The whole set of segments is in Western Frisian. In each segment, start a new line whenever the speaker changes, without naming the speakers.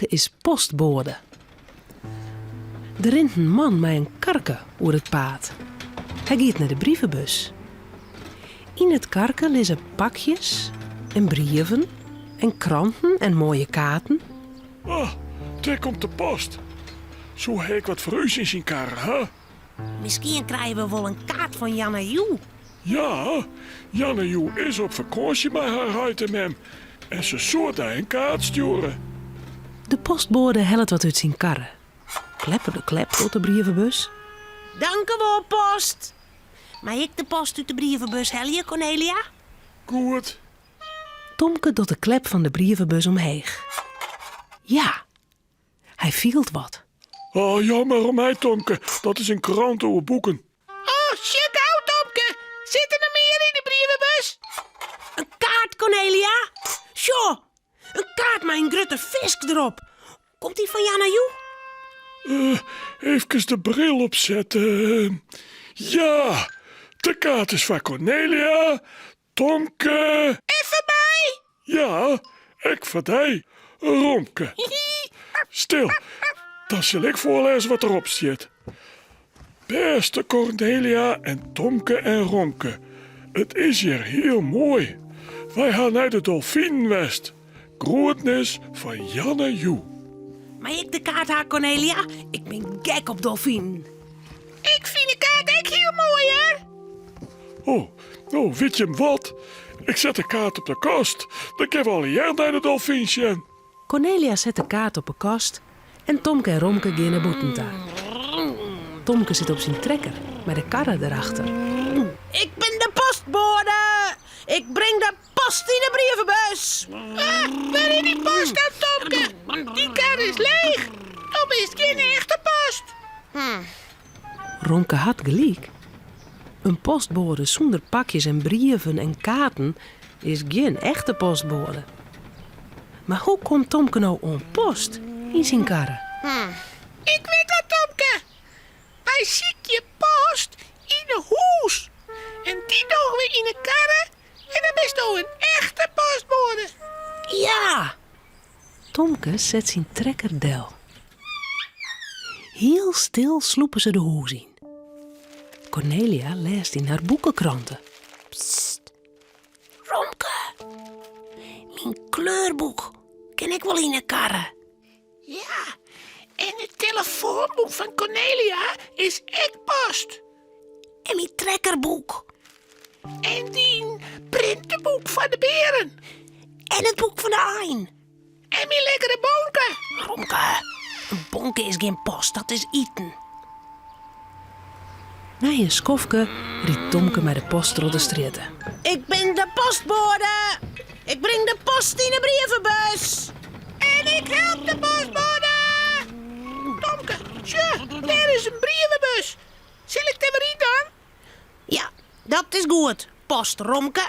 Tomke is postboade. Der rint in man mei in karke oer it paad. Hy giet nei de brievebus. Yn it karke lizze pakjes en brieven en kranten en moaie kaarten.
Ah, dêr komt de post. Soe hy ek wat foar ús yn syn karre ha?
Miskien krije we wol in kaart fan Janne Joe.
Ja, Janne Joe is op fakânsje mei har heit en mem en se soe dy in kaart stjoere.
De postboade hellet wat út syn karre. Klepper de klep docht de brievebus.
Dankewol, post! Mei ik de post út de brievebus helje, Cornelia?
Goed.
Tomke docht de klep fan de brievebus omheech. Ja, hy fielt wat.
Oh, jammer om my, Tomke, dat is in krante oer boeken.
Oh, sjoch gau, Tomke! Sit der noch mear yn de brievebus? In kaart, Cornelia! Sjoch, in kaart mei in grutte fisk derop. Komt dy fan Janna Joe?
Uh, efkes de bril opsette. Ja, de kaart is foar Cornelia, Tomke.
En foar my?
Ja, ek foar dy, Romke. Stil, dan sil ik foarlêze wat derop stiet. Bêste Cornelia en Tomke en Romke, it is hjir hiel moai. Wy ha nei de dolfinen west. Groetnis fan Janne Joe.
Mei ik de kaart ha, Cornelia? Ik bin gek op dolfinen. Ik fyn de kaart ek hiel moai, hear.
Oh, no, wit jim wat? Ik set de kaart op de kast. Dan kinne we allegear nei de dolfyn sjen.
Cornelia set de kaart op 'e kast en Tomke en Romke gean nei bûten ta. Tomke sit op syn trekker mei de karre derachter.
Ik bin de postboade! Ik bring de post yn 'e brievebus! Ah, wêr is dy post dan, Tomke? Dy kar is leech. Do bist gjin echte post.
Romke hat gelyk. In postboade sûnder pakjes en brieven en kaarten is gjin echte postboade. Mar hoe komt Tomke no oan post yn syn karre?
Ik wit wat, Tomke. Wy sykje post yn 'e hûs en dy dogge we yn 'e karre en dan bisto in echte postboade.
Ja! Tomke set syn trekker del. Hiel stil slûpe se de hûs yn. Cornelia lêst yn har boekekrante. Psst!
Romke, myn kleurboek kin ek wol yn 'e karre. Ja, en it telefoanboek fan Cornelia is ek post. En myn trekkerboek. En dyn printeboek fan de bearen. En it boek fan de ein. En myn lekkere bonke. Romke, in bonke is gjin post, dat is iten.
Nei in skoftke rydt Tomke mei de post troch de strjitte.
Ik bin de postboade! Ik bring de post yn 'e brievebus! En ik help de postboade! Tomke, sjoch, dêr is in brievebus. Sil ik der wer yn dan? Ja, dat is goed, post Romke.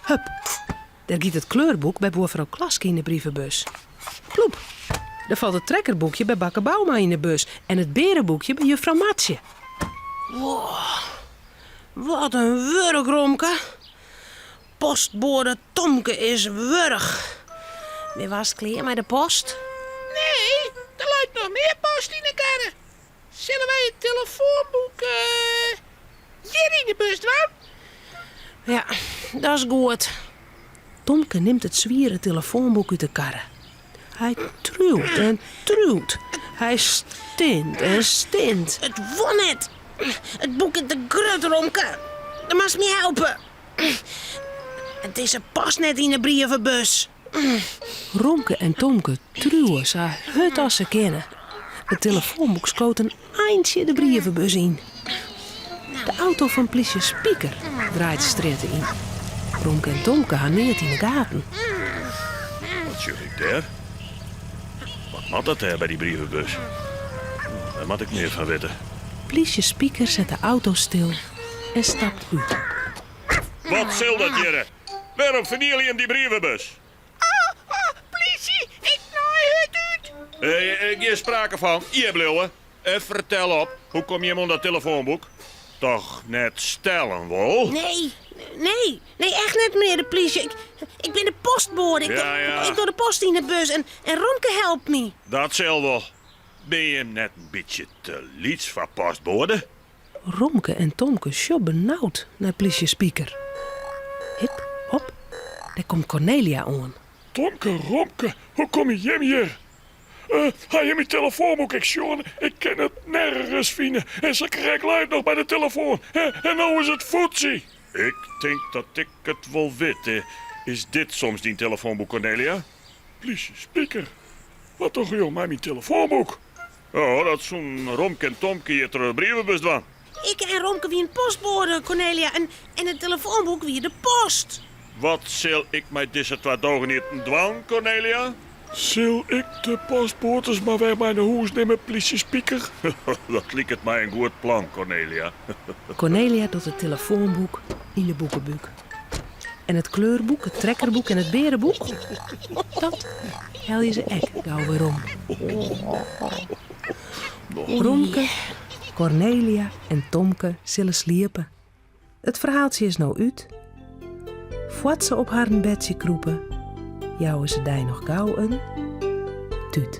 Hup, dêr giet it kleurboek by buorfrou Klaske yn de brievebus. Ploep, dêr falt it trekkerboekje by bakker Bouma yn de bus en it beareboekje by juffrou Martsje.
Wow, wat in wurk, Romke. Postboade Tomke is wurch. Bin woarst klear mei de post? Nee, der leit noch mear post yn 'e karre. Sille wy it telefoanboek hjir yn de bus dwaan? Ja, dat is goed.
Tomke nimt it swiere telefoanboek út de karre. Hy triuwt en triuwt. Hy stint en stint.
It wol net. It boek is te grut, Romke. Do moatst my helpe. It is past net yn 'e brievebus.
Romke en Tomke triuwe sa hurd as se kinne. It telefoanboek skoot in eintsje de brievebus yn. De auto fan plysje Spiker draait de strjitte yn. Romke en Tomke ha neat yn 'e gaten.
Wat sjoch ik dêr? Wat moat dat dêr by dy brievebus? Dêr moat ik mear fan witte.
Plysje Spiker set de auto stil en stapt út.
Wat sil dat hjirre? Wêrom ferniele jim dy brievebus?
Oh, oh, plysje, ik naai hurd út.
Gjin sprake fan. Hjir bliuwe. En fertel op, hoe komme jim oan dat telefoanboek? Toch net stellen wol?
Nee, nee, nee, echt net, menear de plysje. Ik, ik bin de postboade.
postboade. Ik,
Ja, ja.
ik doch de post yn de bus en, en Romke helpt my.
Dat sil wol. Binne jim net in bytsje te lyts foar postboade?
Romke en Tomke sjogge benaud nei plysje Spiker. Hip, hop, dêr komt Cornelia oan.
Tomke, Romke, hoe komme jim hjir? Eh, ha jim myn telefoanboek ek sjoen? Ik kin it nergens fine. En sakrekt lei it noch by de telefoan. En no is it foetsy.
Ik tink dat ik it wol wit. Is dit soms dyn telefoanboek, Cornelia?
Plysje Spiker, wat dogge jo mei myn telefoanboek?
Oh, dat soenen Romke en Tomke hjir troch de brievebus dwaan.
Ik en Romke wienen postboade, Cornelia, en, en it telefoanboek wie de post.
Wat sil ik mei dizze twa dogenearten dwaan, Cornelia?
Sil ik de postboades mar wer mei nei hûs nimme, plysje Spiker?
Dat liket my in goed plan, Cornelia.
Cornelia docht it telefoanboek yn de boekebúk. En it kleurboek, it trekkerboek en it beareboek, dat helje se ek gau werom. Romke, Cornelia en Tomke sille sliepe. It ferhaaltsje is no út. Foar't se op harren bedsje krûpe, jouwe se dy noch gau in tút.